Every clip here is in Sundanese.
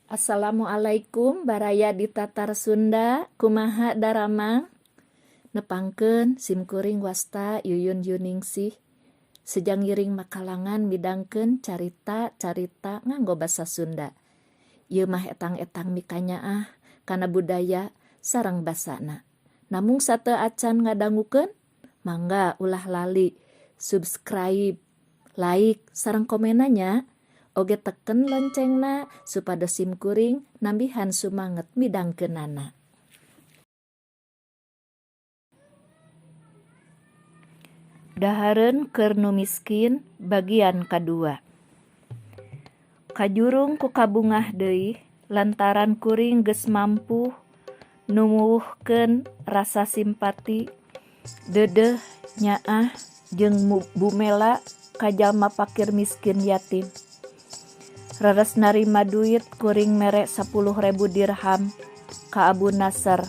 Assalamualaikum baraya di Tatar Sunda kumaha daramang nepangkeun simkuring wasta Yuyun Yuningsih sejang ngiring makalangan midangkeun carita-carita nganggo basa Sunda. Ieu mah etang-etang mikanyaah kana budaya sareng basana. Namung sateu acan ngadangukeun mangga ulah lali subscribe, like sareng komenna nya. Oge teken loncengna supados simkuring nambihan sumanget midangkeunana. Dahareun keur nu miskin bagian kadua. Kajurung ku kabungah deui lantaran kuring geus mampu numuwuhkeun rasa simpati, deudeuh, nyaah jeung bumela ka jalma pakir miskin yatim. Reres narima duit kuring mere 10,000 dirham ka Abu Nasr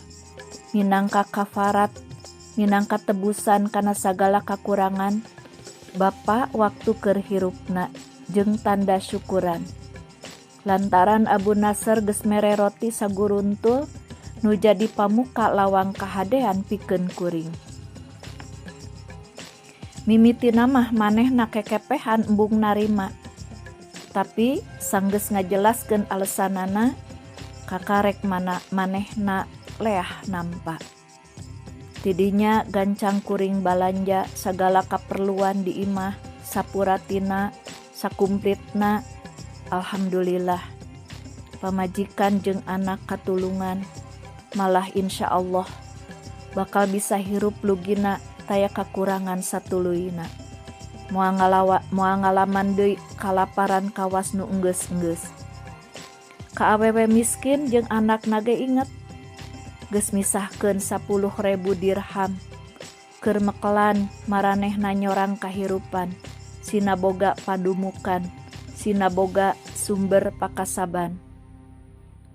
minangka kafarat minangka tebusan kana sagala kakurangan bapa waktu keur hirupna jeung tanda syukuran. Lantaran Abu Nasr geus mere roti saguruntul nu jadi pamuka lawang kahadean pikeun kuring. Mimitina mah manehna kekepehan embung narima. Tapi sanggeus ngajelaskeun alesanana kakarek mana manehna leah nampa. Tidinya gancang kuring balanja sagala kaperluan di imah sapuratina sakumplitna alhamdulillah pamajikan jeung anak katulungan malah insya Allah bakal bisa hirup lugina taya kakurangan satuluyna. Moal ngalawa moal ngalaman deui kalaparan kawas nu enggeus-enggeus. Ka awewe miskin jeung anakna ge inget geus misahkeun 10,000 dirham keur mekelan maranehna nyorang kahirupan sina boga padumukan sina boga sumber pakasaban.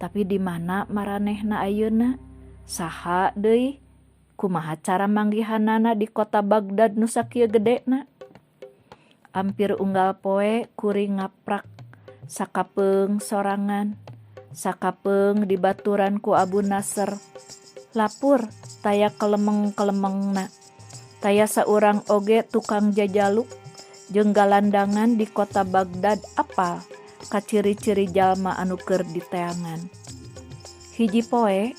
Tapi di mana maranehna ayeuna? Saha deui? Kumaha cara manggihanana di kota Baghdad nu sakieu gedena? Ampir unggal poe kuring ngaprak sakapeung sorangan, sakapeung dibaturan ku Abu Nasr. Lapur taya kelemeng-kelemengna. Taya saurang oge tukang jajaluk jeung galandangan di kota Baghdad apal ka ciri-ciri jalma anu keur diteangan. Hiji poe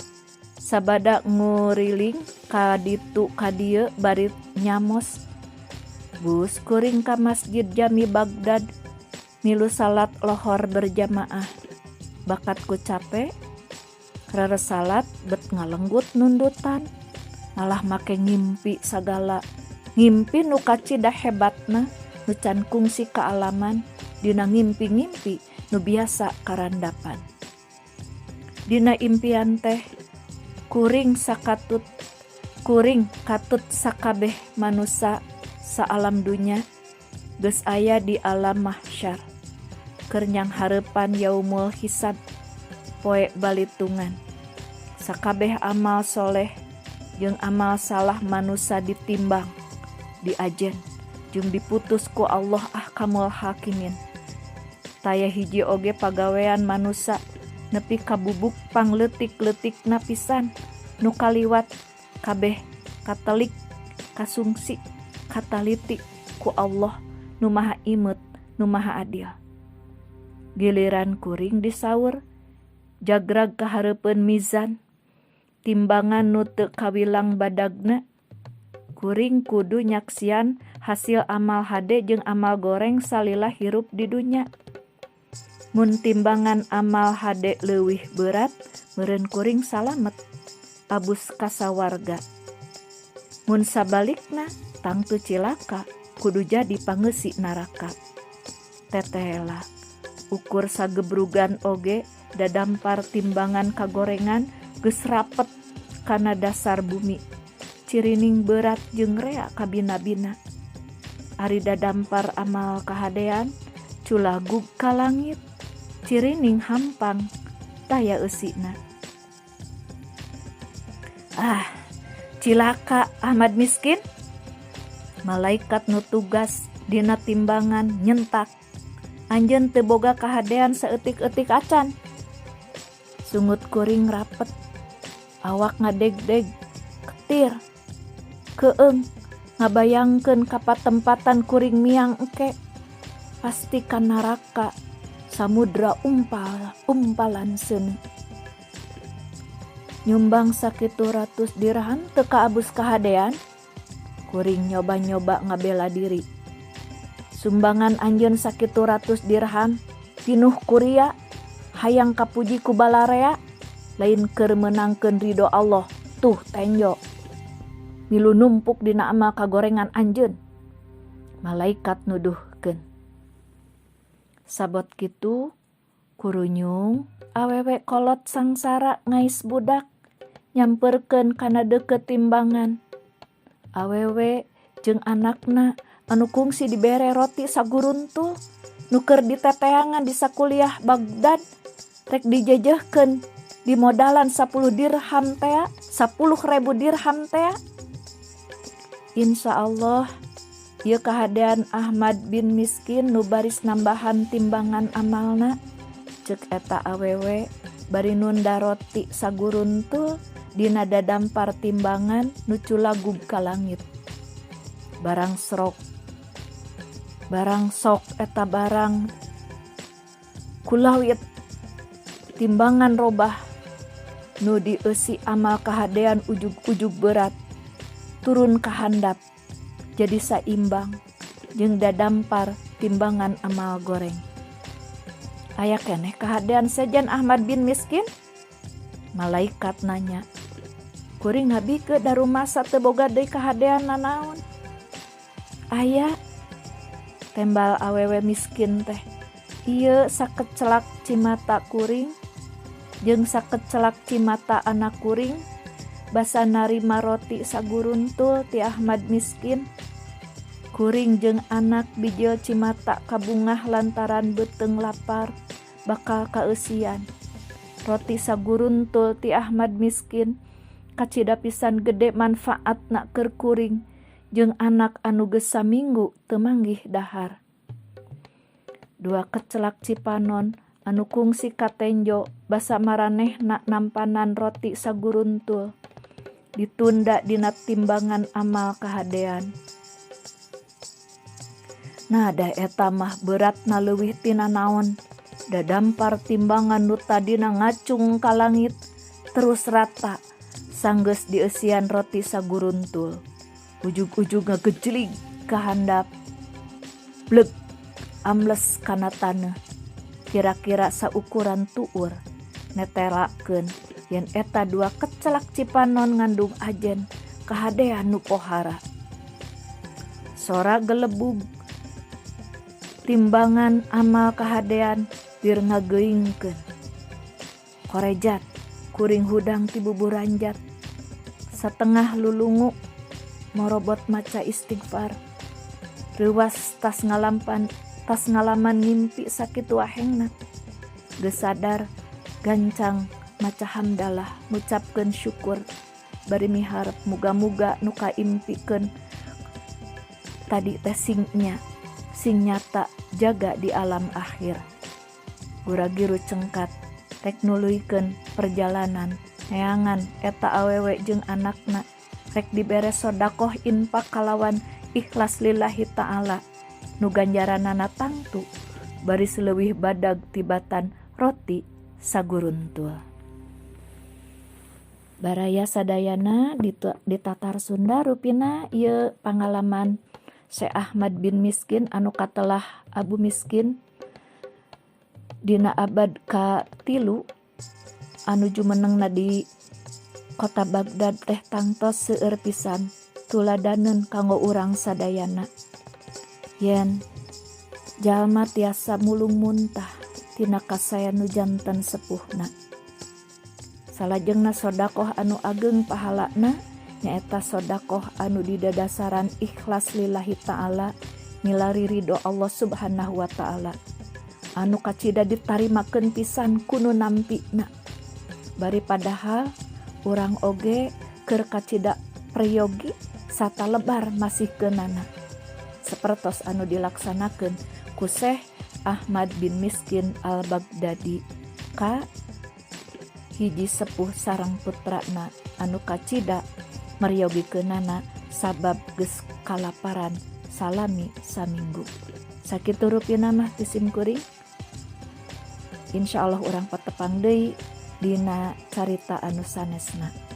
sabada nguriling ka ditu ka dieu bari nyamos. Bus kuring ka Masjid Jami Baghdad milu salat lohor berjamaah. Bakat ku cape reres salat bet ngalenggut nundutan malah make ngimpi sagala. Ngimpi nu kacida hebatna nu can kungsi kaalaman dina ngimpi-ngimpi nu biasa karandapan. Dina impian teh kuring sakatut kuring katut sakabeh manusa saalam dunya geus aya di alam mahsyar keur nyanghareupan yaumul hisab poe balitungan. Sakabeh amal soleh jeung amal salah manusa ditimbang diajen jeung diputus ku Allah ahkamul hakimin. Taya hiji oge pagawean manusa nepi ka bubuk pangleutik-leutikna pisan nu kaliwat kabeh katelik kasungsi kataliti ku Allah nu maha imeut nu maha adil. Giliran kuring disaur jagrag kahareupeun mizan timbangan nu teu kawilang badagna kuring kudu nyaksian hasil amal hade jeung amal goreng salila hirup di dunya. Mun timbangan amal hade leuwih berat meureun kuring salamet abus kasawarga. Mun sabalikna tangtu cilaka kudu jadi pangeusi naraka. Tetela ukur sagebrugan oge dadampar timbangan kagorengan geus rapet kana dasar bumi. Cirining berat jeung rea kabina-bina. Ari dadampar amal kahadean culagug ka langit. Cirining hampang taya eusina. Ah, cilaka Ahmad miskin. Malaikat nu tugas dina timbangan nyentak. Anjeun teu boga kahadean saeutik-eutik acan. Sungut kuring rapet, awak ngadegdeg, ketir, keueung ngabayangkeun ka patempatan kuring miang engke, pasti ka naraka samudra umpal umpalan seuneu. Nyumbang sakitu ratus dirham teu kaabus kahadean? Kuring nyoba-nyoba ngabela diri. Sumbangan anjeun sakitu ratus dirham pinuh ku ria, hayang kapuji ku balarea, lain keur meunangkeun ridho Allah. Tuh tenjo. Milu numpuk dina amal kagorengan anjeun. Malaikat nuduhkeun. Sabot kitu kurunyung awewe kolot sangsara ngais budak nyamperkeun kana deukeut timbangan. Awewe jeung anakna anu kungsi dibere roti saguruntul nu keur diteteangan di sakuliah Baghdad rek dijejehkeun di modalan 10 dirham tea, 10.000 dirham tea. Insya Allah ieu kahadean Ahmad bin Miskin nu baris nambahan timbangan amalna, cek eta awewe bari nunda roti saguruntul dina dadampar timbangan nu culagug ka langit. Barang serok, barang sok eta barang kulawit timbangan robah nu dieusi amal kahadean ujug-ujug berat turun ka handap jadi saimbang jeung dadampar timbangan amal goreng. Aya keneh kahadean sejen Ahmad bin Miskin? Malaikat nanya. Kuring nabi ke darumasa teu boga deui kahadean nanaon. Aya, tembal awewe miskin teh. Ieu sakecelak cimata kuring jeung sakecelak cimata anak kuring basa narima roti saguruntul ti Ahmad Miskin. Kuring jeung anak bijil cimata kabungah lantaran beuteung lapar bakal kaeusian. Roti saguruntul ti Ahmad Miskin kacida pisan gede manfaatna keur kuring jeung anak anu geus saminggu teu manggih dahar. Dua kecelak cipanon anu kungsi katenjo basa maranehna nampanan roti saguruntul ditunda dina timbangan amal kahadean. Nah, da eta mah beratna leuwih tina naon. Dadampar timbangan nu tadina ngacung ka langit terus rata sanggeus dieusian roti saguruntul. Ujug-ujug ngagejlig ka handap. Bleg ambles kana taneuh. Kira-kira saukuran tuur netelakeun yen eta dua kecelak cipanon ngandung ajen kahadean nu pohara. Sora gelebug timbangan amal kahadean bir ngageuingkeun. Korejat kuring hudang ti buburanjat. Satengah lulungu morobot maca istighfar. Reuwas tas ngalampan tas ngalaman ngimpi sakitu ahengna. Geus sadar gancang maca hamdalah ngucapkeun syukur bari miharep muga-muga nu kaimpikeun tadi teh sing nya sing nyata jaga di alam akhir. Gura-giru cengkat rek nuluykeun perjalanan neangan eta awewe jeung anakna rek dibere sodakoh infak kalawan ikhlas lillahi ta'ala nu ganjaranana tangtu baris leuwih badag tibatan roti saguruntul. Baraya sadayana di Tatar Sunda, rupina ieu pangalaman Syekh Ahmad bin Miskin anu katelah Abu Miskin dina abad ka-3 anu jumenengna di kota Baghdad teh tangtos seueur pisan tuladaneun kanggo urang sadayana yen jalma tiasa mulung muntah tina kasaean nu janten sepuhna. Salajengna sodakoh anu ageng pahalana nyaeta sodakoh anu didadasaran ikhlas lillahi ta'ala, milari ridho Allah Subhanahu wa Ta'ala, anu kacida ditarimakeun pisan ku nu nampina. Bari padahal urang oge keur kacida prayogi satalebar masihkeunana sapertos anu dilaksanakeun ku Syekh Ahmad bin Miskin Al-Baghdadi ka Hiji sepuh sareng putrana anu kacida meryogikeunana sabab geus kalaparan salami saminggu. Sakitu rupina mah ti sim kuring. Insya Allah urang patepang deui dina carita anu sanesna.